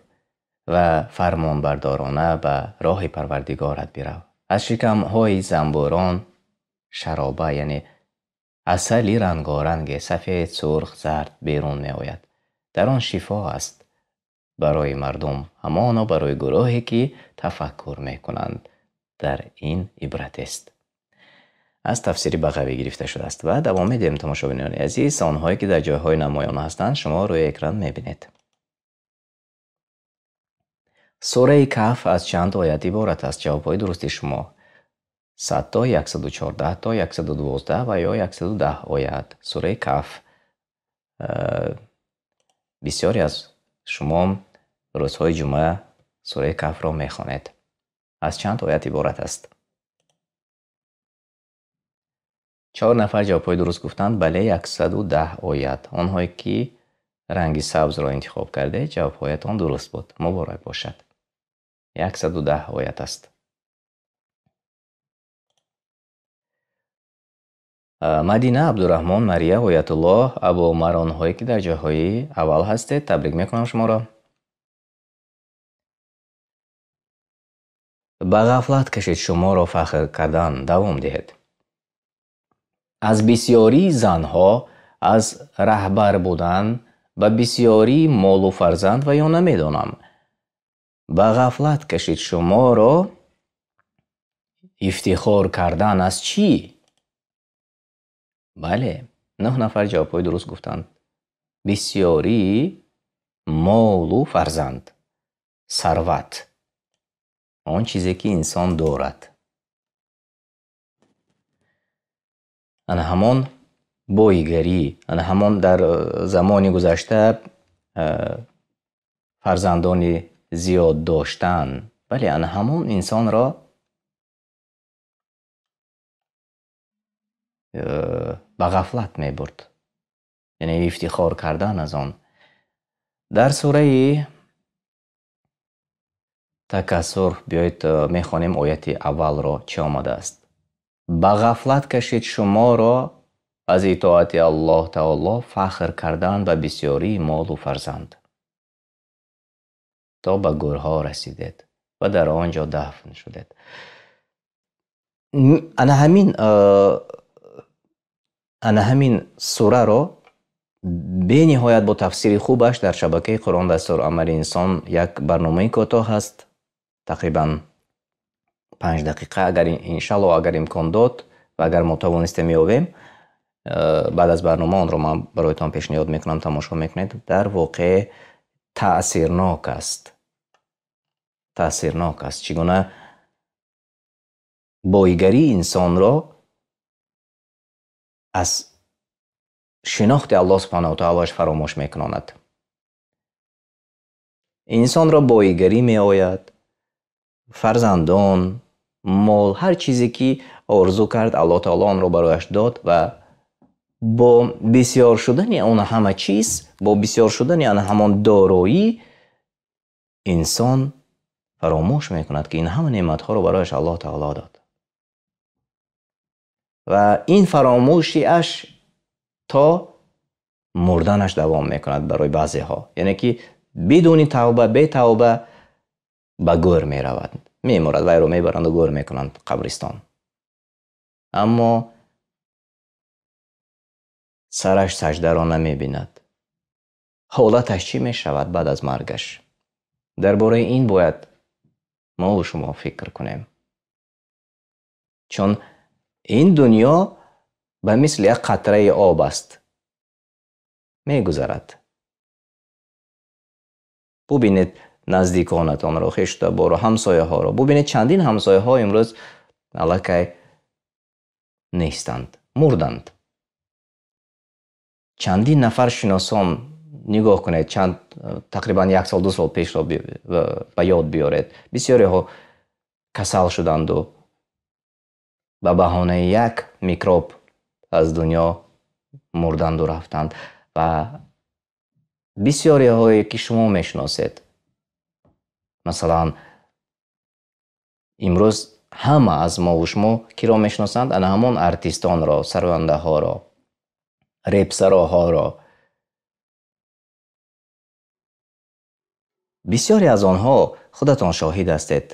ва фармонбардорона ба роҳи Парвардигорат бирав. Аз шикамҳои занбӯрон шароба, яъне асали рангоранге, сафед, сурх, зард берун меояд. Дар он шифо аст барои мардум, ҳамоно барои гурӯҳе ки тафаккур мекунанд. Дар ин ибрат аст. Аз тафсири Бағавӣ гирифта шудааст. Ва давом медиҳем, тамошобинони азиз. Онҳое ки дар ҷойҳои намоён ҳастанд, шумо рӯи экран мебинед. Сураи Каҳф аз чанд оят иборат аст? Ҷавобҳои дурусти шумо 100 то, 114 то, 112 ва ё 110 оят. Сураи Каҳф. Бисёре аз шумо рӯзҳои ҷумъа сураи Каҳфро мехонед. Аз чанд оят иборат аст? 4 нафар ҷавобҳои дуруст гуфтанд. Бале, 110 оят. Онҳое ки ранги сабзро интихоб карде, ҷавобҳоятон дуруст буд. Муборак бошад. 110 оят аст. Мадина, Абдураҳмон, Мария, Оятуллоҳ, Абу Умар, онҳое ки дар ҷойҳои аввал ҳастед, табрик мекунам шуморо. Ба ғафлат кашид шуморо фахр кардан давом диҳед. Аз бисёрии занҳо, аз раҳбар будан, ба бисёрии молу фарзанд ва ё намедонам. Ба ғафлат кашид шуморо ифтихор кардан аз чӣ? Бале, 9 нафар ҷавобҳои дуруст гуфтанд. Бисёрии молу фарзанд, сарват, он чизе ки инсон дорад. Ана ҳамон боигарӣ, ана ҳамон дар замони гузашта фарзандони зиёд доштан, бале, ана ҳамон инсонро ба ғафлат мебурд, яъне ифтихор кардан аз он. Дар сураи Такасур биёед мехонем ояти аввалро, чӣ омадааст. Ба ғафлат кашид шуморо аз итоати Аллоҳ Таоло фахр кардан ба бисёрии молу фарзанд, то ба гӯрҳо расидед ва дар он ҷо дафн шудед. Ана ҳамин сураро бениҳоят бо тафсири хубаш дар шабакаи Қуръон дастур амали инсон як барномаи кӯтоҳ аст, тақрибан 5 дақиқа, агар иншаллоҳ агар имкон дод ва агар мо тавонистем меёбем, баъд аз барнома онро ман бароятон пешниҳод мекунам, тамошо мекунед. Дар воқеъ таъсирнок аст, таъсирнок аст, чӣ гуна боигарии инсонро аз шинохти Аллоҳ субҳанаҳу ва таолоаш фаромӯш мекунонад. Инсонро боигарӣ меояд, фарзандон, мол, ҳар чизе ки орзу кард, Аллоҳ таоло онро барояш дод ва бо бисёр шудани он ҳама чиз, бо бисёр шудани он ҳамон дороӣ, инсон фаромӯш мекунад, ки ин ҳама неъматҳоро барояш Аллоҳ таоло дод. Ва ин фаромӯшиаш то мурданаш давом мекунад барои баъзеҳо. Яъне ки бидуни тавба, бетавба ба гӯр меравад. Мемурад, вайро мебаранд ва гӯр мекунанд қабристон. Аммо сараш саҷдаро намебинад. Ҳолаташ чӣ мешавад баъд аз маргаш? Дар бораи ин бояд мо ва шумо фикр кунем. Чун ин дунё ба мисли як қатраи об аст, мегузарад. Бубинед наздиконатонро, хештаборро, ҳамсояҳоро. Бубинед чандин ҳамсояҳо имрӯз аллакай нестанд, мурданд. Чандин нафар шиносон, нигоҳ кунед, чанд тақрибан 1 сол 2 сол пешро ба ёд биёред. Бисёриҳо касал шуданду ба баҳонаи як микроб аз дунё мурданду рафтанд. Ва бисёриҳое ки шумо мешиносед, масалан имрӯз ҳама аз мо ва шумо киро мешиносанд? Ана ҳамон артистонро, сарояндаҳоро, репсароҳоро. Бисёре аз онҳо худатон шоҳид ҳастед.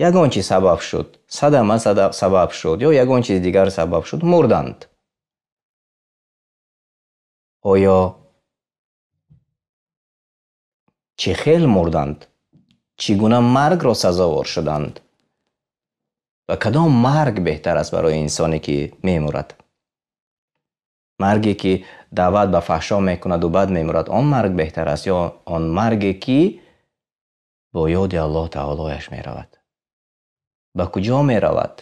Ягон чиз сабаб шуд, садама сабаб шуд ё ягон чиз дигар сабаб шуд, мурданд. Оё чӣ хел мурданд? Чӣ гуна маргро сазовор шуданд? Ва кадом марг беҳтар аст барои инсоне ки мемурад? Марге ки даъват ба фаҳшо мекунад ва баъд мемурад, он марг беҳтар аст ё он марге ки бо ёди Аллоҳ таолояш меравад? Ба куҷо меравад?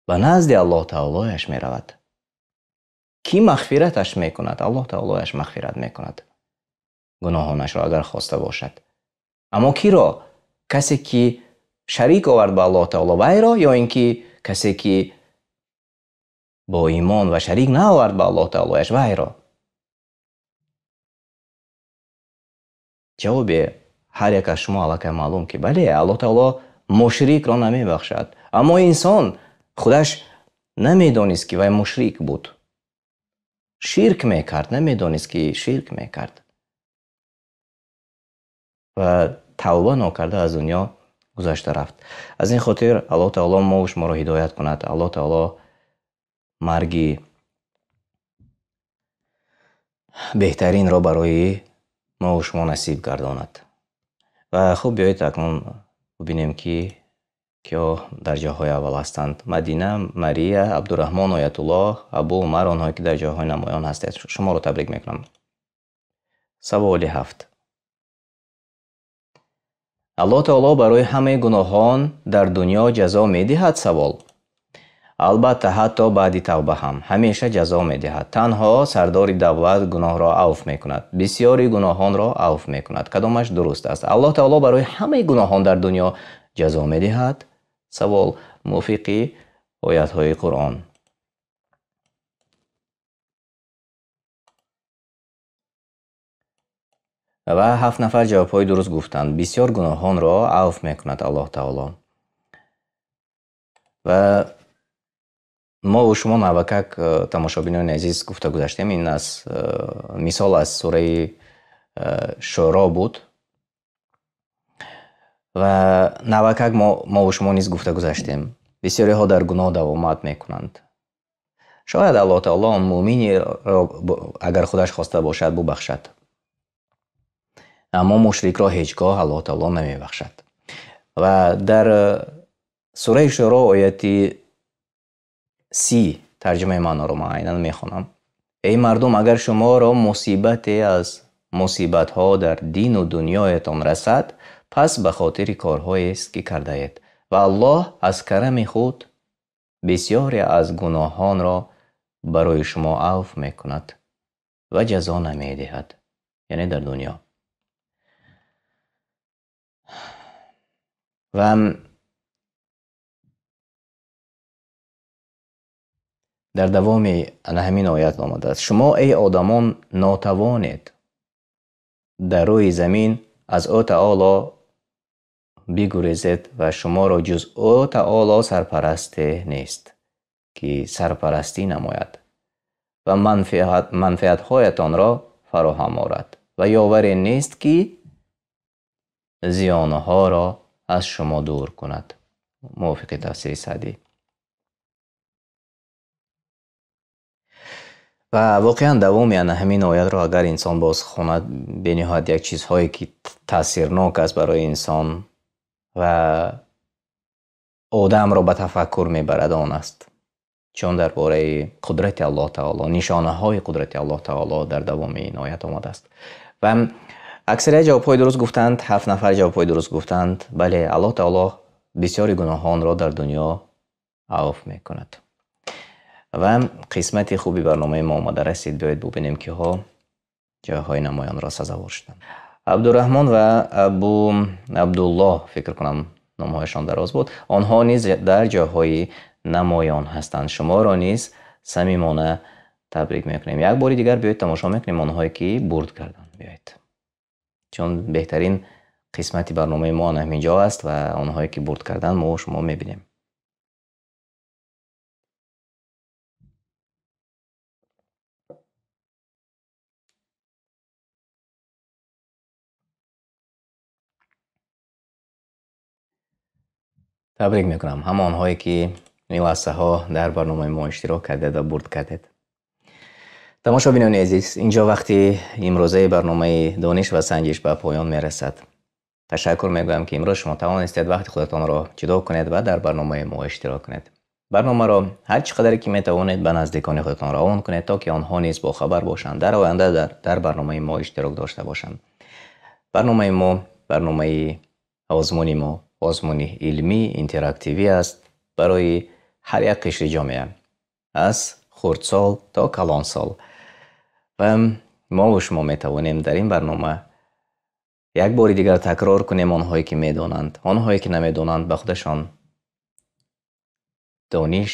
Ба назди Аллоҳ таолояш меравад. Кӣ мағфираташ мекунад? Аллоҳ таолояш мағфират мекунад гуноҳонашро агар хоста бошад. Аммо киро? Касе ки шарик овард ба Аллоҳ таоло вайро, ё ин ки касе ки бо имон ва шарик наовард ба Аллоҳ таолояш вайро? Ҷавоби ҳар як аз шумо аллакай маълум ки бале, Аллоҳ таоло мушрикро намебахшад. Аммо инсон худаш намедонист ки вай мушрик буд. Ширк мекард, намедонист ки ширк мекард. Ва тавба нокарда аз дунё гузашта рафт. Аз ин хотир Аллоҳ таоло мо шуморо ҳидоят кунад. Аллоҳ таоло марги беҳтаринро барои мо ва шумо насиб гардонад. Ва хуб, биёед акнун бубинем, ки киҳо дар ҷойҳои аввал ҳастанд. Мадина, Мария, Абдураҳмон, Оятуллоҳ, Абу Умар, онҳое ки дар ҷойҳои намоён ҳастед, шуморо табрик мекунам. Саволи 7. Аллоҳ таоло барои ҳамаи гуноҳон дар дунё ҷазо медиҳад? Савол. Албатта, ҳатто баъди тавба ҳам ҳамеша ҷазо медиҳад. Танҳо сардори давлат гуноҳро авф мекунад, бисёри гуноҳонро авф мекунад. Кадомаш дуруст аст? Аллоҳ таоло барои ҳамаи гуноҳон дар дунё ҷазо медиҳад? Савол мувофиқи оятҳои Қуръон. Ва 7 нафар ҷавобҳои дуруст гуфтанд. Бисёр гуноҳонро авф мекунад Аллоҳ таоло. Ва мо ва шумо навакак, тамошобинони азиз, гуфта гузаштем, ин аз мисол аз сураи Шӯро буд. Ва навакак мо ва шумо низ гуфта гузаштем. Бисёриҳо дар гуноҳ давомат мекунанд. Шояд Аллоҳ таоло он мӯъминеро, агар худаш хоста бошад, бубахшад. Аммо мушрикро ҳеҷ гоҳ Аллоҳ таоло намебахшад. Ва дар сураи Шӯро ояти 30 тарҷумаи маъноро ман айнан мехонам. Эй мардум, агар шуморо мусибате аз мусибатҳо дар дину дунёятон расад, пас ба хотири корҳоест, ки кардаед. Ва Аллоҳ аз карами худ бисёре аз гуноҳонро барои шумо авф мекунад ва ҷазо намедиҳад, яъне дар дунё. Ва дар давоми ана ҳамин оят омадааст: шумо, эй одамон, нотавонед дар рӯи замин аз ӯ таоло бигурезед ва шуморо ҷуз ӯ таоло сарпарасте нест, ки сарпарастӣ намояд ва манфиатҳоятонро фароҳам орад ва ёваре нест, ки зиёнҳоро аз шумо дур кунад. Мувофиқи тафсири Саъдӣ. Ва воқеан давоми ана ҳамин оятро агар инсон боз хонад, бениҳоят як чизҳое ки таъсирнок аст барои инсон ва одамро ба тафаккур мебарад он аст. Чун дар бораи қудрати Аллоҳ таоло, нишонаҳои қудрати Аллоҳ таоло дар давоми ин оят омадааст. Ва аксарият ҷавобҳои дуруст гуфтанд, 7 нафар ҷавобҳои дуруст гуфтанд. Бале, Аллоҳ таоло бисёри гуноҳонро дар дунё авф мекунад. Ва қисмати хуби барномаи мо омада расид. Биёед бубинем, киҳо ҷойҳои намоёнро сазовор шуданд. Абдураҳмон ва Абу Абдуллоҳ, фикр кунам номҳояшон дароз буд, онҳо низ дар ҷойҳои намоён ҳастанд. Шуморо низ самимона табрик мекунем. Як бори дигар биёед тамошо мекунем онҳое ки бурд карданд. Биёед, чун беҳтарин қисмати барномаи мо ҳамин ҷо аст ва онҳое ки бурд карданд мо шумо мебинем. Табрик мекунам ҳама онҳое ки ин лаҳзаҳо дар барномаи мо иштирок кардед ва бурд кардед. Тамошобинони азиз, инҷо вақти имрӯзаи барномаи Дониш ва Санҷиш ба поён мерасад. Ташаккур мегӯям, ки имрӯз шумо тавонистед вақти худатонро ҷудо кунед ва дар барномаи мо иштирок кунед. Барномаро ҳар чӣ қадаре ки метавонед ба наздикони худатон равон кунед, то ки онҳо низ бохабар бошанд, дар оянда дар барномаи мо иштирок дошта бошанд. Барномаи мо, барномаи озмуни мо, озмуни илмӣ интерактивӣ аст барои ҳар як қишри ҷомеа, аз хурдсол то калонсол. Ва мо ва шумо метавонем дар ин барнома як бори дигар такрор кунем онҳое ки медонанд, онҳое ки намедонанд ба худашон дониш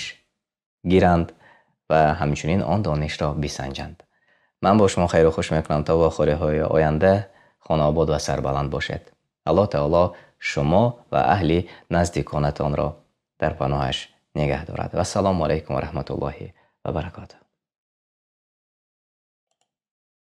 гиранд ва ҳамчунин он донишро бисанҷанд. Ман бо шумо хайру хуш мекунам то вохӯриҳои оянда. Хонаобод ва сарбаланд бошед. Аллоҳ таоло шумо ва аҳли наздиконатонро дар паноҳаш нигаҳ дорад. Вассалому алайкум ва раҳматуллоҳи ва баракотуҳ.